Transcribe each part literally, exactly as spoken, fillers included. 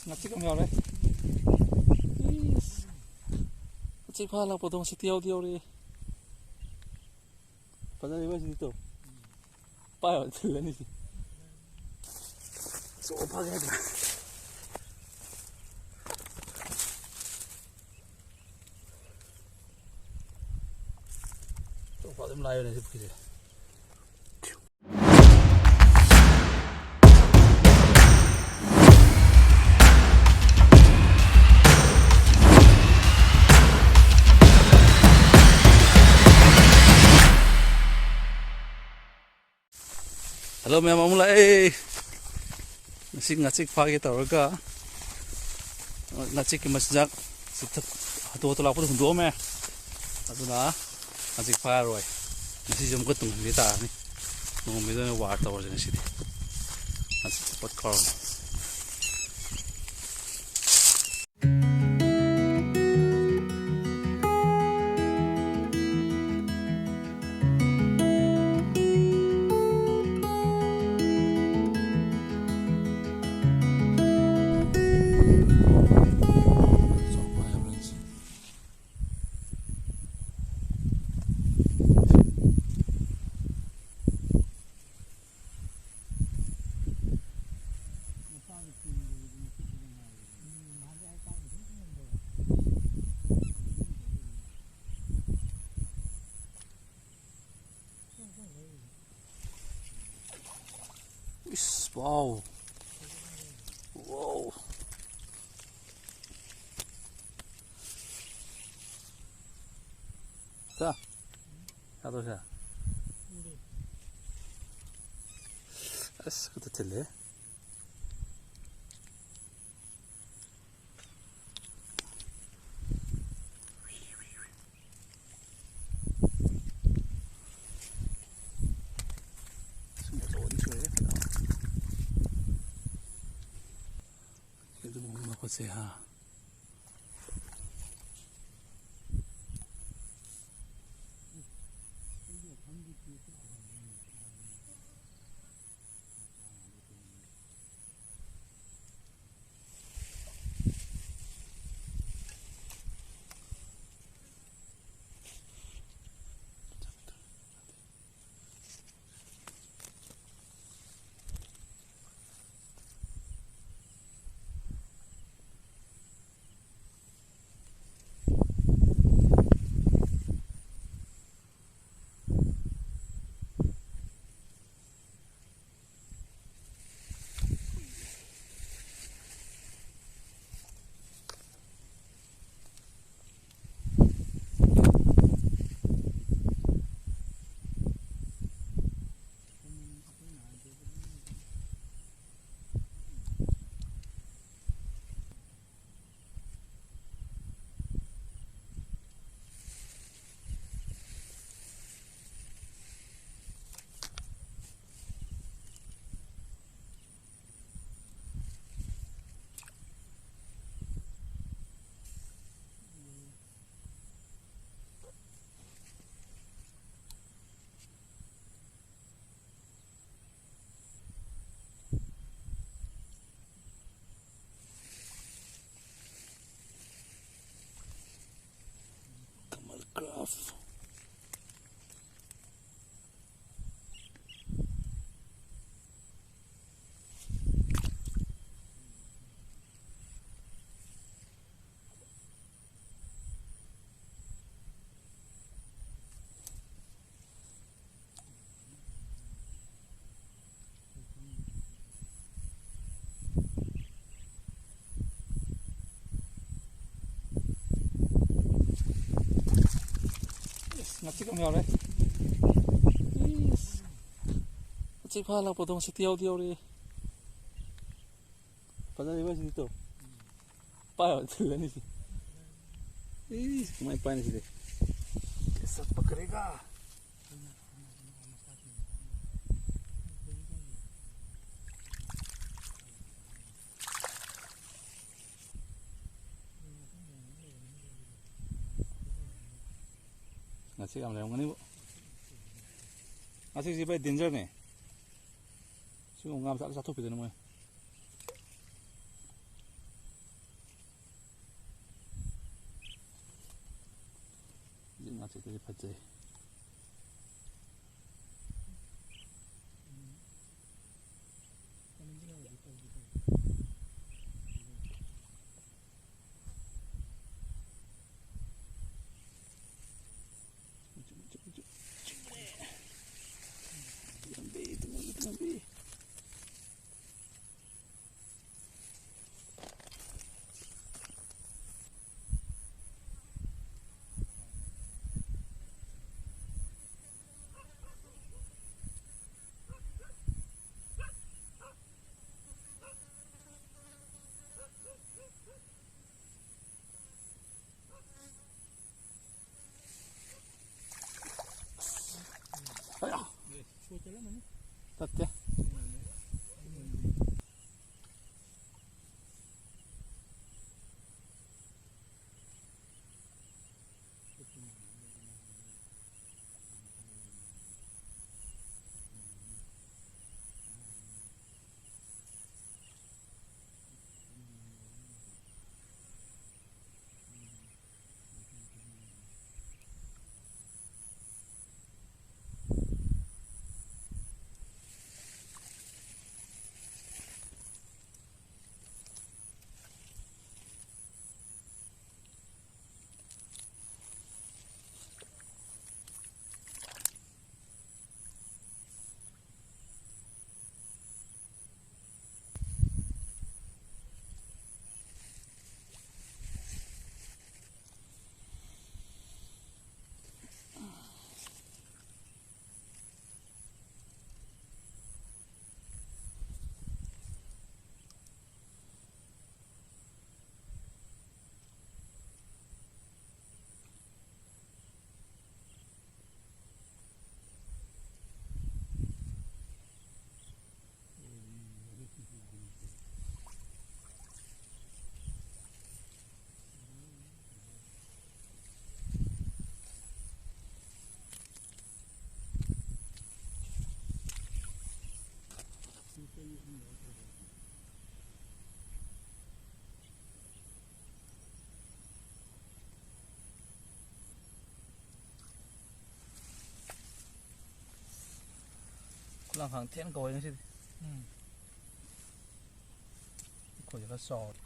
ꯉꯥꯆꯤꯛ ꯑꯃ ꯌꯥꯎꯔꯦ꯫ ꯏꯁ꯫ ꯉꯥꯆꯤꯛ ꯐꯥ ꯂꯥꯛꯄꯗꯣ ꯉꯁꯤꯗꯤ ꯌꯥꯎꯗꯤ ꯌꯥꯎꯔꯛꯑꯦ꯫ ꯐꯖꯔꯤꯕ ꯁꯤꯗꯤ ꯇꯧ꯫ ꯄꯥꯏꯕ ꯊꯤꯜꯂꯅꯤ ꯁꯤ꯫ ꯆꯣꯞ ꯐꯥꯒꯦ ꯍꯥꯏꯗ꯭ꯔꯥ? ꯆꯣꯞ ꯑꯗꯨꯝ ꯂꯥꯏꯕꯅꯦ ꯁꯤ ꯄꯨꯈ꯭ꯔꯤꯁꯦ꯫ ꯍꯜꯂꯣ ꯃꯌꯥꯝ, ꯑꯃꯨꯛ ꯂꯥꯛꯑꯦ꯫ ꯉꯁꯤ ꯉꯥꯆꯤꯛ ꯐꯥꯒꯦ ꯇꯧꯔꯒ ꯉꯥꯆꯤꯛꯀꯤ ꯃꯆꯤꯟꯖꯥꯛ ꯍꯥꯊꯨ ꯍꯥꯊꯨ ꯂꯥꯛꯄꯗ ꯍꯨꯟꯗꯣꯛꯑꯝꯃꯦ꯫ ꯑꯗꯨꯅ ꯉꯥꯆꯤꯛ ꯐꯥꯔꯔꯣꯏ꯫ ꯉꯁꯤꯁꯨ ꯑꯃꯨꯛꯀ ꯇꯨꯡꯍꯟꯕꯤ ꯇꯥꯔꯅꯤ꯫ ꯇꯨꯡꯍꯟꯕꯤꯗ ꯑꯣꯏꯅ ꯋꯥꯔ ꯇꯧꯔꯁꯦ ꯉꯁꯤꯗꯤ꯫ ꯉꯥꯆꯤꯛ ꯄꯠ ꯀꯥꯎꯔꯝꯃꯦ꯫ ꯏꯁ, ꯋꯥꯎ꯫ ꯋꯥꯎ꯫ ꯁꯥ꯫ ꯁꯥꯗꯣꯛ ꯁꯥ꯫ ꯑꯁ, ꯈꯨꯠꯇ ꯊꯤꯜꯂꯦ꯫ ꯁꯨꯝ ꯇꯧꯔꯗꯤ ꯁꯣꯏꯔꯦ꯫ ꯑꯗꯨꯒꯨꯝꯕ ꯃꯈꯨꯠꯁꯦ, ꯍꯥ꯫ ꯉꯥꯆꯤꯛ ꯑꯃ ꯌꯥꯎꯔꯦ꯫ ꯏꯁ꯫ ꯉꯥꯆꯤꯛ ꯐꯥ ꯂꯥꯛꯄꯗꯣ ꯉꯁꯤꯗꯤ ꯌꯥꯎꯗꯤ ꯌꯥꯎꯔꯛꯑꯦ꯫ ꯐꯖꯔꯤꯕ ꯁꯤꯗꯤ ꯇꯧ꯫ ꯄꯥꯏꯕ ꯊꯤꯜꯂꯅꯤ ꯁꯤ꯫ ꯏꯁ, ꯀꯃꯥꯏ ꯄꯥꯏꯅꯤ ꯁꯤꯗꯤ? कैसा पकड़ेगा? ꯉꯥꯆꯤꯛ ꯌꯥꯝ ꯂꯩꯔꯝꯒꯅꯤꯕꯨ꯫ ꯉꯥꯆꯤꯛꯁꯤ ꯚꯥꯏ dangerꯅꯦ꯫ ꯁꯤꯒꯨꯝꯕ ꯉꯥ ꯃꯆꯥ ꯆꯥꯊꯣꯛꯄꯤꯗꯅ ꯃꯣꯏ꯫ ꯍꯧꯖꯤꯛ ꯉꯥꯆꯤꯛꯇꯗꯤ ꯐꯖꯩ꯫ ꯇꯨꯝꯍꯟꯕꯤ, ꯇꯨꯝꯍꯟꯕꯤ, ꯇꯨꯝꯍꯟꯕꯤ꯫ ꯑꯌꯥ! ꯇꯠꯇꯦ꯫ ꯈꯨꯂꯥꯡꯈꯥꯡ ꯊꯦꯟ ꯀꯧꯋꯦ ꯉꯁꯤꯗꯤ꯫ ꯎꯝ꯫ ꯑꯩꯈꯣꯏꯁꯦ ꯈꯔ ꯆꯥꯎꯔꯦ꯫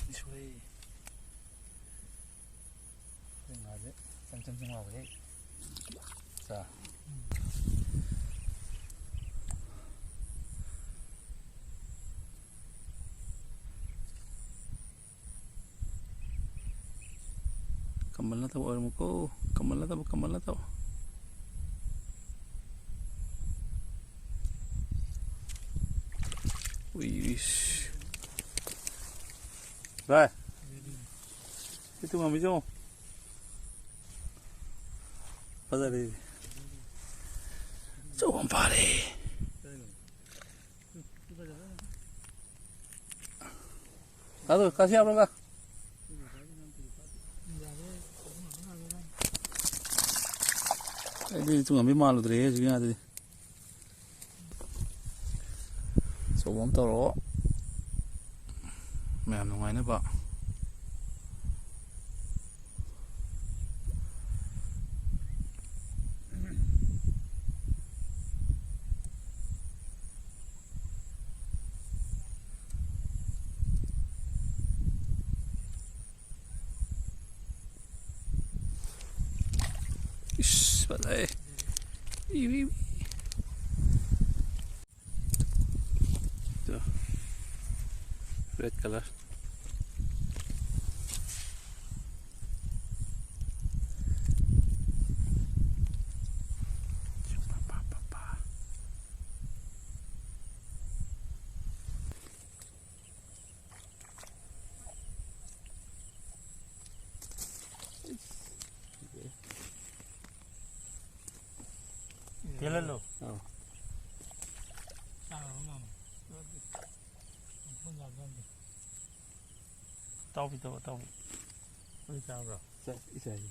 ꯑꯩꯈꯣꯏ ꯉꯥꯁꯦ ꯆꯪ ꯆꯪ ꯆꯪ ꯂꯥꯎꯔꯦ꯫ ꯆꯥ꯫ ꯀꯃꯜ ꯅꯠꯇꯕ ꯑꯣꯏꯔꯝꯃꯨꯀꯣ꯫ ꯀꯃꯜ ꯅꯠꯇꯕ, ꯀꯃꯜ ꯅꯠꯇꯕ꯫ ꯎꯏꯁ꯫ ꯚꯥꯏ꯫ ꯁꯤ ꯇꯨꯡꯍꯟꯕꯤꯁꯦ ꯌꯦꯡꯉꯣ꯫ ꯐꯖꯔꯦ꯫ ꯑꯆꯧꯕ ꯑꯃ ꯐꯥꯔꯦ꯫ ꯑꯗꯣ ꯀꯥꯁꯤ ꯌꯥꯕ꯭ꯔꯣ, ꯀꯥ? ꯑꯩꯗꯤ ꯇꯨꯡꯍꯟꯕꯤ ꯃꯥꯜꯂꯨꯗ꯭ꯔꯦꯍꯦ, ꯍꯧꯖꯤꯛꯀꯤ ꯉꯥꯗꯨꯗꯤ꯫ ꯑꯆꯧꯕ ꯑꯃ ꯇꯧꯔꯛꯑꯣ꯫ ꯃꯌꯥꯝ ꯅꯨꯡꯉꯥꯏꯅꯕ꯫ ꯏꯁ, ꯐꯖꯩ꯫ E, E, E. ꯇꯣ꯫ Red colour꯫ ꯊꯦꯜꯍꯜꯂꯣ꯫ ꯑꯧ꯫ ꯆꯥꯔꯕ ꯃꯥꯃ? ꯃꯈꯣꯟ ꯌꯥꯝ ꯌꯥꯝꯗꯦ꯫ ꯑꯇꯥꯎꯕꯤꯗꯣ, ꯑꯇꯥꯎꯕꯤ꯫ ꯅꯣꯏ ꯆꯥꯕ꯭ꯔꯣ? ꯆꯥꯏ, ꯏꯆꯥꯏ꯫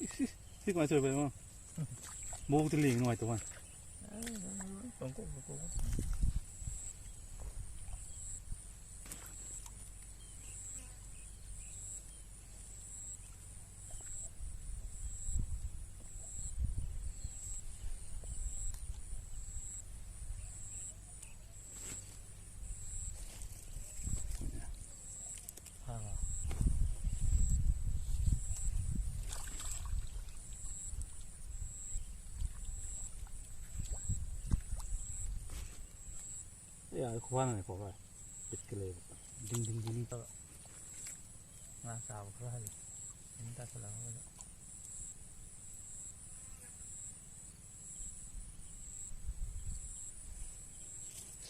ꯏꯁ, ꯏꯁ, ꯁꯤ ꯀꯃꯥꯏꯅ ꯇꯧꯔꯤꯕ ꯏꯃꯥ? ꯃꯕꯨꯛꯇ ꯂꯦꯡꯉꯤ ꯅꯨꯡꯉꯥꯏꯇꯕ ꯋꯥꯅꯤ꯫ ꯌꯥꯔꯦ, ꯈꯨꯐꯥꯅꯅꯦꯀꯣ ꯚꯥꯏ꯫ ꯕꯤꯠꯀ ꯂꯩꯕ꯫ ꯗꯤꯡ ꯗꯤꯡ ꯗꯤꯡ ꯇꯧꯔ꯫ ꯉꯥ ꯆꯥꯕ ꯈꯔ ꯍꯜꯂꯦ꯫ ꯅꯨꯃꯤꯠ ꯇꯥꯁꯜꯂꯛꯑꯒ꯫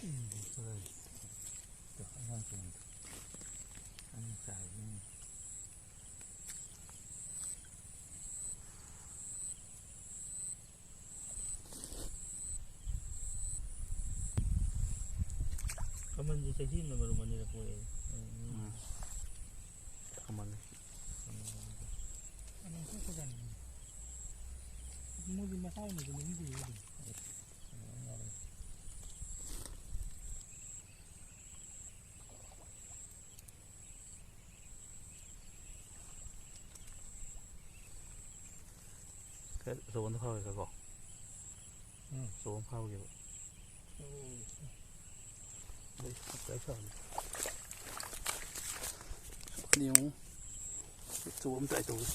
ꯎꯝ, ꯈꯔ ꯇꯣ, ꯑꯉꯥꯡꯁꯤꯡꯗꯣ꯫ ꯑꯉꯥꯡ ꯆꯥꯕꯗꯨꯅꯤ꯫ ꯈꯥꯃꯟꯁꯦ ꯆꯍꯤ ꯑꯃꯗ ꯃꯔꯨꯝ ꯑꯅꯤꯔꯛ ꯄꯣꯛꯑꯦ꯫ ꯎꯝ꯫ ꯈꯥꯃꯟ꯫ ꯈꯥꯃꯟ꯫ ꯃꯣꯏꯗꯤ ꯃꯁꯥ ꯑꯣꯏꯅꯁꯨ ꯃꯔꯨꯝ ꯄꯨꯏꯌꯦ ꯑꯗꯨꯝ꯫ ꯈꯔ ꯑꯆꯧꯕ ꯑꯝꯗ ꯐꯥꯎꯔꯒꯦꯀꯣ꯫ ꯎꯝ꯫ ꯑꯆꯧꯕ ꯑꯃ ꯐꯥꯎꯔꯒꯦꯕ꯫ ꯎꯝ꯫ ꯑꯗꯩ ꯇꯞ ꯇꯥꯏ ꯐꯥꯎꯔꯒꯦ꯫ ꯌꯦꯡꯉꯨ꯫ ꯑꯆꯧꯕ ꯑꯃ ꯇ꯭ꯔꯥꯏ ꯇꯧꯒꯦ꯫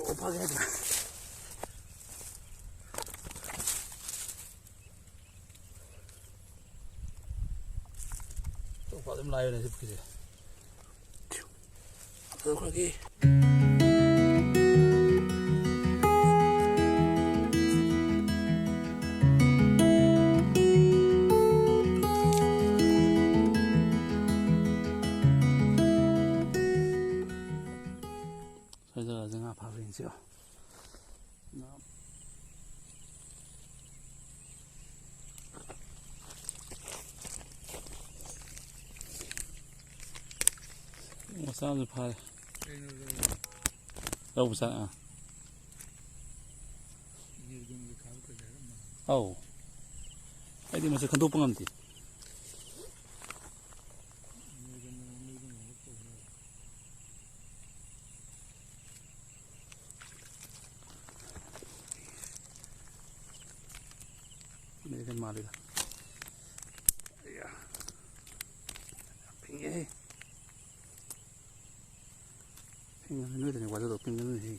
ꯑꯣ, ꯐꯥꯒꯦ ꯍꯥꯏꯗꯅ꯫ ꯑꯇꯣꯞꯄ ꯑꯗꯨꯝ ꯂꯥꯏꯕꯅꯦ ꯁꯤ ꯄꯨꯈ꯭ꯔꯤꯁꯦ꯫ ꯊꯥꯗꯣꯛꯈ꯭ꯔꯒꯦ꯫ ꯁ꯭ꯋꯥꯏ ꯖꯒꯥꯁꯦ ꯉꯥ ꯐꯥꯕ ꯌꯦꯡꯁꯤꯔꯣ? ꯃꯆꯥ ꯑꯃꯁꯨ ꯐꯥꯔꯦ꯫ ꯂꯧꯕ ꯆꯪ-, ꯑꯥ꯫ ꯑꯧ꯫ ꯑꯩꯗꯤ ꯃꯁꯤ ꯈꯟꯗꯣꯛꯄ ꯉꯝꯗꯦ꯫ ꯑꯃꯦꯔꯤꯀꯥꯟ ꯃꯥꯜꯂꯤꯗ꯫ ꯑꯌꯥ꯫ ꯌꯥꯝ ꯐꯤꯡꯉꯦꯍꯦ꯫ ꯐꯤꯡꯉꯗꯤ ꯅꯣꯏꯗꯅꯦ ꯋꯥꯖꯗꯧ, ꯐꯤꯡꯒꯅꯨꯅꯦꯍꯦ꯫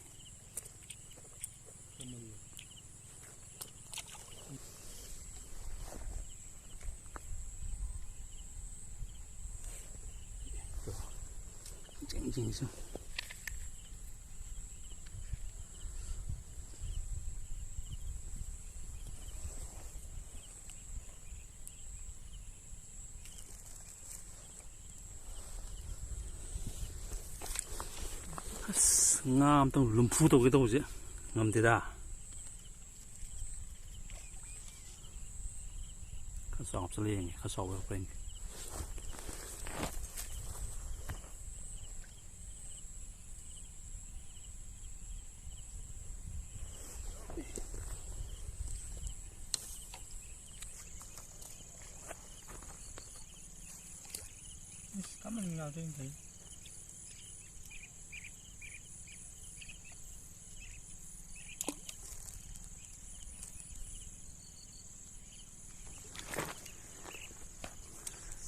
ꯆꯤꯡ, ꯆꯤꯡ, ꯆꯤꯡ꯫ ꯑꯁ, ꯉꯥ ꯑꯝꯇꯪ ꯂꯨꯝꯐꯨ ꯇꯧꯒꯦ ꯇꯧꯕꯁꯦ ꯉꯝꯗꯦꯗ꯫ ꯈꯔ ꯆꯥꯎꯕ ꯆꯠꯂ ꯌꯦꯡꯒꯦ, ꯈꯔ ꯆꯥꯎꯕ ꯌꯥꯎꯔꯛꯄ꯭ꯔꯥ ꯌꯦꯡꯒꯦ꯫ ꯏꯁ, ꯀꯃꯟ ꯉꯥꯛꯇ ꯑꯣꯏꯅ ꯐꯩ꯫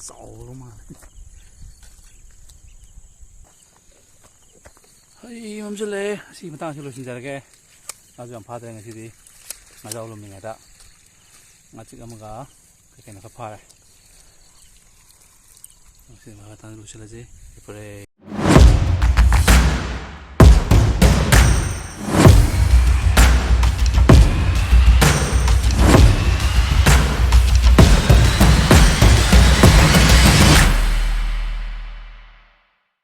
ꯆꯥꯎꯔ ꯃꯥꯜꯂꯦ꯫ ꯑꯩ ꯃꯝꯁꯤꯜꯂꯛꯑꯦ꯫ ꯑꯁꯤꯒꯤ ꯃꯇꯥꯡꯁꯤ ꯂꯣꯏꯁꯤꯟꯖꯔꯒꯦ꯫ ꯉꯥꯁꯨ ꯌꯥꯝ ꯐꯥꯗ꯭ꯔꯦ ꯉꯁꯤꯗꯤ꯫ ꯉꯥꯖꯥꯎ ꯂꯨꯝꯃꯤꯉꯩꯗ ꯉꯥꯆꯤꯛ ꯑꯃꯒ ꯀꯩ ꯀꯩꯅꯣ ꯈꯔ ꯐꯥꯔꯦ꯫ ꯉꯁꯤ ꯃꯈꯥ ꯇꯥꯅ ꯂꯣꯏꯁꯤꯜꯂꯁꯤ꯫ ꯐꯔꯦ꯫